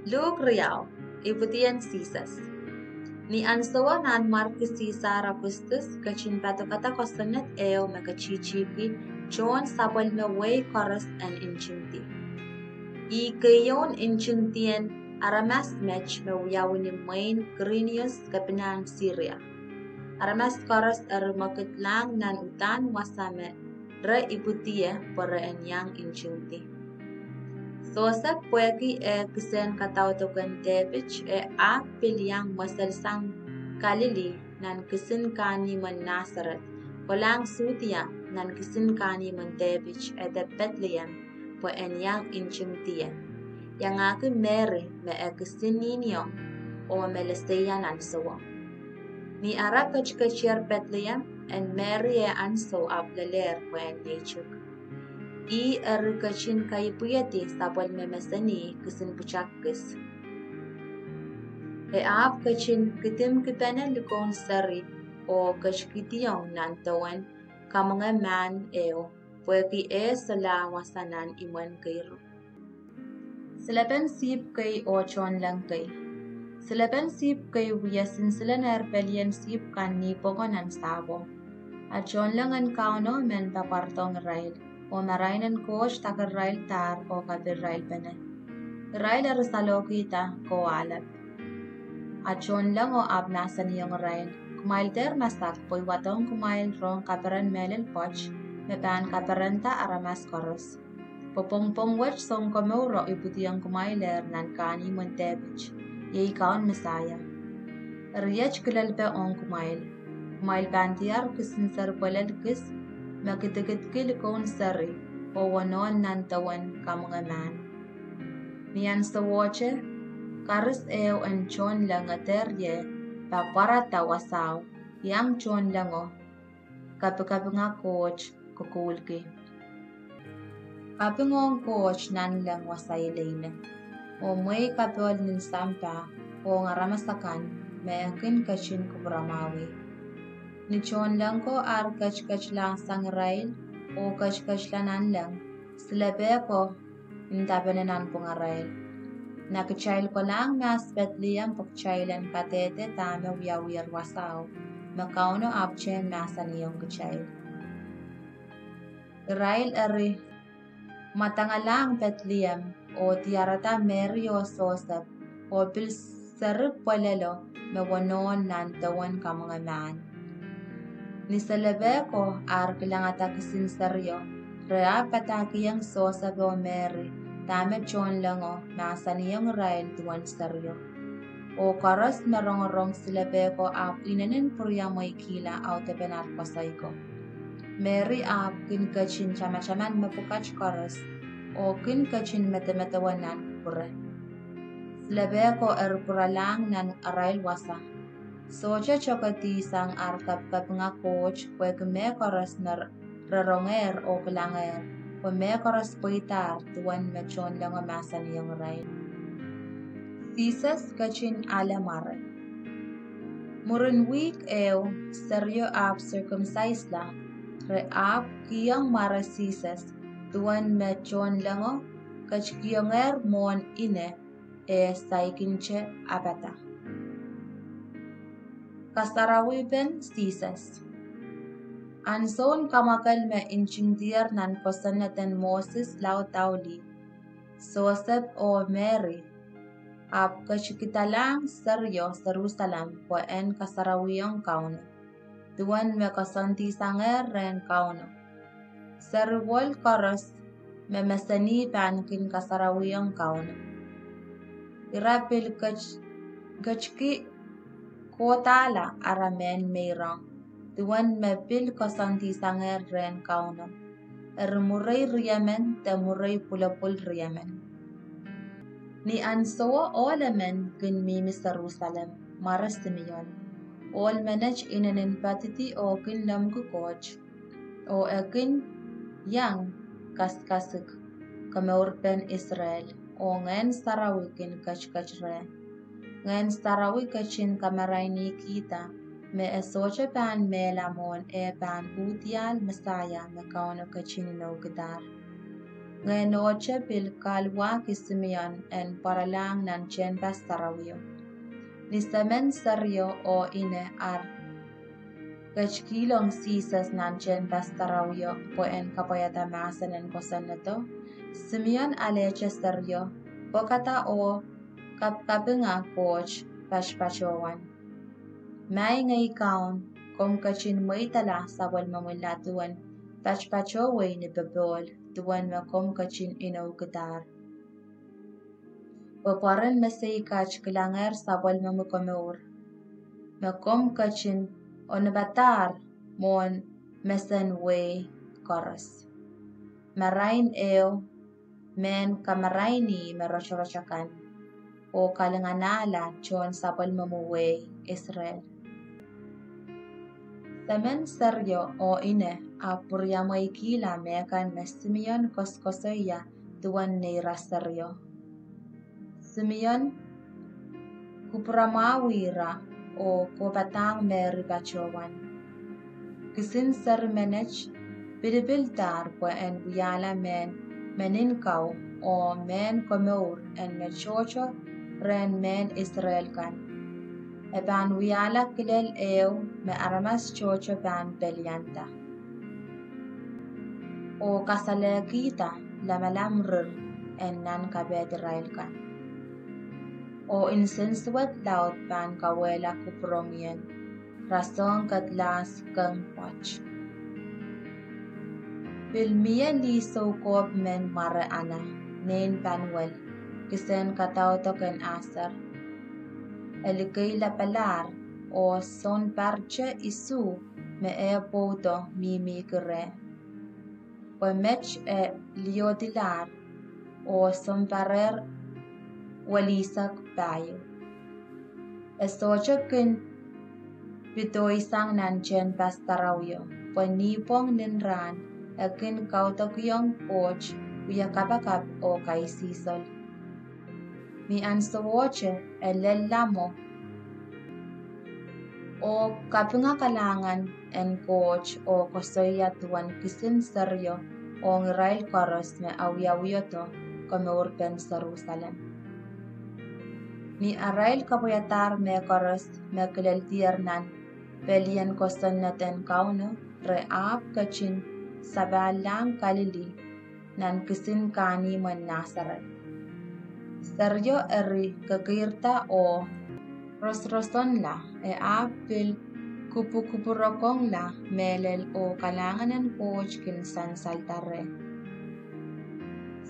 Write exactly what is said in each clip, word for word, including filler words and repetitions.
Luk riau. Ipwidien Sises. Ni ahnsowo Nanmwarki Sisar Augustus ketin padokada kosonned ehu me ketitihki tohn sapwellime wehi koaros en ntingdi. Ih keieun ntingdien aramas met me wiawi ni mwein Kirinius kepinahn Siria. Aramas koaros eri mwekidlahng nan uhdahn wasa me re ipwidi ie pwe re en iang ntingdi. Sosep, pwehki eh kisehn kadaudoken Depit, e ahpw pil iang mweselsang Kalili nan kisin kahnimwen Nasaret, kolahng Sudia nan kisin kahnimwen Depit, ede Pedleem, pwe en iang ntingdi ie, iangahki Mery me e kisin niniong oh me leseian ahnsowo. Ni ara ketiketier Pedleem, en Mery eh ahnsou ahpw lelehr pwe en neitik. Ih eri ketin kaipwidi sapwellime mesen ih kisin pwutak kis. E ahpw ketin kidimkipene likoun seri oh ketikidiong nan dewen kamwenge mahn ehu, pwehki eh solahr wasa nan imwen keiro. Silepen Sihpw Kei oh Tohnleng Kei. Silepen sihpw kei wie sinsilenehr pelien sihpw kan ni pwongo nan sahpwo. A tohnleng en Kauno men papwarodohng irail, oh marain en Koht dakiriraildahr oh kapirirailpene. Irail eri salohkihda kowahlap. A tohnlengo ahpw mahsanihong irail, Kumwail dehr masak pwe I wadohng kumwail rohng kaperen mehlel pwoat me pahn kaperenda aramas koaros. Pwe pwongpwong wet Sounkomouro ipwidiong kumwailehr nan kahnimwen Depit, iei Kaun Mesaia. Eri iet kilelpe ong kumwail: kumwail pahn diar kisin seripwelel kis me kidikidki likoun seri oh wonohn nan dewen kamwenge mahn. Ni ahnsowohte, karis ehu en tohnleng eder ie papwarada wasao, iang tohnlengo, kapikapinga Koht, kokoulki: Kapingohng Koht nanleng wasa ileile, oh mwehi kapohl nin sampah ong aramas akan me e kin ketin kupwuramwahwih. Ni tohnleng ko ar ketiketlahsang irail oh ketiketla nanleng, silepe ko ndapene nanpwungarail. Na kitail kolahng mahs Pedleem pwe kitail en kadehde dahme wiawiher wasao, me Kauno ahpwtehn mahsanihong kitail. Irail eri mwadangalahng Pedleem oh diarada Mery oh Sosep, oh pil seripwelelo me wonohn nan dewen kamwenge mahn. Ni silepe ko ar kilangada kisin serio, re ahpw padahkihong Sosep oh Mery dahme tohnlengo mahsanihong irail duwen serio. Oh koaros me rongorong silepe ko ahpw inenen pwuriamweikihla audepen ar koasoi ko. Mery ahpw kin ketin tamataman mepwukat koaros, oh kin ketin medemedewe nan kupwure. Silepe ko eri pwuralahng nan arail wasa. Sohte tokedihsang ar kapikapinga Koht pwehki mehkoaros me re rongehr oh kilangehr, pwe mehkoaros pweidahr duwen me tohnlengo mahsanihong irail. Sises ketin ale mware. Mwurin wihk ehu, serio ahpw sirkumsaisla, re ahpw kihong mware Sises, duwen me tohnlengo ketikihongehr mwohn ine eh saikinte ahpada. Kasarawihpen Sises. Ahnsoun kamwakel me ntingdier nan kosonneden Moses lao dau lih, Sosep oh Mery ahpw ketikidalahng serio Serusalem pwe en kasarawihong Kauno, duwen me koasoandihsangehr rehn Kauno. Seri wol koaros me mesen ih pahn kin kasarawihong Kauno. Ira pil ket- ketiki kohdahla ara mehn meirong, duwen me pil koasoandihsangehr rehn Kauno. Eri mwurei riemen de mwurei pwulopwul riemen. Ni ahnsowo ohl emen kin mihmi Serusalem, mware Simeon. Ohl menet inenen poadidi oh kin lemmwki Koht, oh e kin iang kasikasik komourpen Israel, oh Ngehn Sarawi kin ketiket reh. Ngehn Sarawi ketin kamarainihkihda me e sohte pahn mehla mwohn eh pahn uhdiahl Mesaia me Kauno ketin inoukidahr. Ngehnohte pil kahlwahki Simeon en pwaralahng nan tehnpas sarawio. Ni semen serio oh ine ar ketikihong Sises nan tehnpas sarawio pwe en kapwaiada mahsen en kosonnedo, Simeon alehte serio, pwekada oh kapikapinga Koht patopatohwan. Maing ei Kaun, komw ketin mweidala sapwellimomwi la duwen patopatowei ni popohl, duwen me komw ketin inoukidahr. Pwe pwoaren mesei kat kilangehr sapwellimomwi komour, me komw ketin onopadahr mwohn mesen wehi koaros. Marain ehu mehn kamaraini me rotorot akan, oh kalinganahla tohn sapwellimomwi wehi Israel. Semen serio oh ine ahpw pwuriamweikihla mehkan me Simeon koasokoasoia duwen neira serio. Simeon kupwuramwahwih ira oh kohpadahng Mery patohwan. Kisin seri menet pilipildahr pwe en wiahla mehn menin kau oh mehn komour en me tohto rehn mehn Israel kan. E pahn wiahla kilel ehu me aramas tohto pahn pelianda oh kasalehkihda lamalam rir en nan kapehd irail kan. Oh nsensuwed laud pahn kauwehla kupwuromwi en rasohngkedlahs keng pwoat. Pil mie lih soukohp men mware Ana, nein Panuel, kisehn kadaudok en Aser. E likeilapalahr, oh sounparte isuh me eh pwoudo mihmihki reh. Pwe met e liohdilahr oh sounparehr welihsek pahieu. E sohte kin pidoisang nan tehnpas sarawio, pwe nipwong nin rahn e kin kaudokiong Koht wie kapakap oh kaisihsol. Ni ansowohte e lella mwo oh kapinga kalahngan en Koht oh koasoia duwen kisin serio ong irail koaros me awiawihdo komourpen Serusalem. Ni arail kapwaiadahr mehkoaros me kileldier nan pelien kosonned en Kauno, re ahpw ketin sapahlahng Kalili nan kisin kahnimw en Nasaret. Serio eri kekeirda oh rosrosonla, e ahpw pil kupwukupwurokongla mehlel oh kalahngan en Koht kin sansalda reh.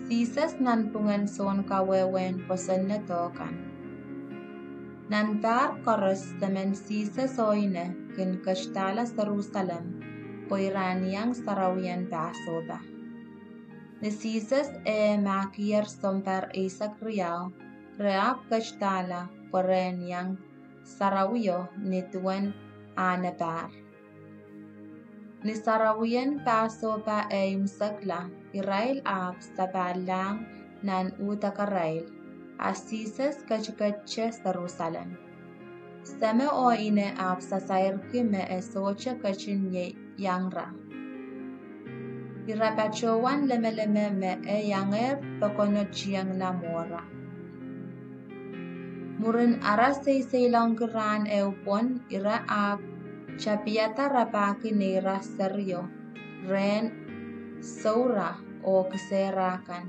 Sises nanpwungen Sounkawehwe en Kosonnedo Kan. Nan pahr koaros semen Sises oh ine kin ketidahla Serusalem pwe ira en iang sarawien Pahsohpa. Ni Sises eh mahkier sounpar eisek riau, re ahpw ketidahla pwe re en iang sarawio ni duwen ahnepahr. Ni sarawien Pahsohpa eh imwisekla, irail ahpw sapahlahng nan uhdakarail, a Sises ketiketete Serusalem. Seme oh ine ahpw sasairki me e sohte ketin ie- iangara. Ira patohwan lemeleme me e iangehr pokono tiengla mwohra. Mwurin ara seiseilongki rahn ehu pwon, ira ahpw tapihada rapahki neira serio rehn soura oh kisehrah kan.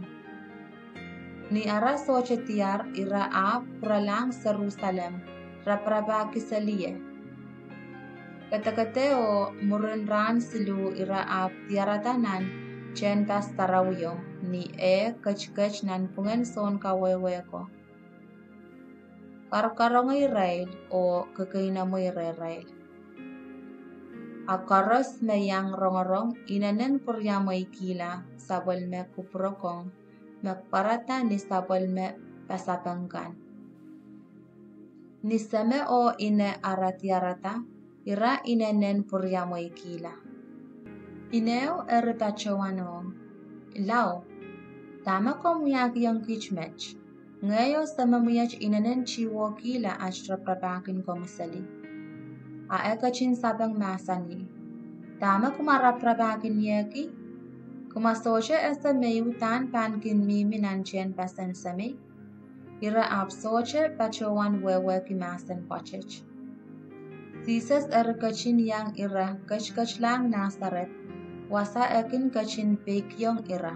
Ni ara sohte diar, ira ahpw pwuralahng Serusalem raparapahki seli ie. Kedekede oh mwurin rahn siluh ira ahpw diarada nan tehnpas sarawio, ni eh ketiket nanpwungen Sounkawehwe ko, karkaronge irail oh kekeinemweirerail. A koaros me iang rongorong inenen pwuriamweikihla sapwellime kupwurokong me pwarada ni sapwellime pasapeng kan. Ni seme oh ine ara diarada, ira inenen pwuriamweikihla. Ine ehu eri patohwanohng, Lao, dahme komw wiahkihong kiht met? Ngehi oh semomwi et inenen tihwokihla at raparapahkin komwi seli. A e ketin sapeng mahsanih, Dahme kumwa raparapahkinieki? Kumwa sohte ese me udahn pahn kin mihmi nan tehnpasen Semei? Ira ahpw sohte patohwan wehwehki mahsen pwoatet. Sises eri ketin iang ira ketiket lahng Nasaret, wasa e kin ketin peikiong ira.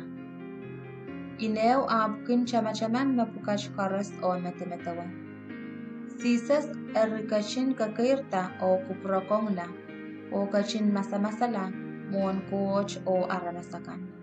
Inehu ahpw kin tamataman mepwukat koaros oh medemedewe. Sises eri ketin kekeirda oh kupwurokongla, oh ketin masamasala mwohn Koht oh aramas akan.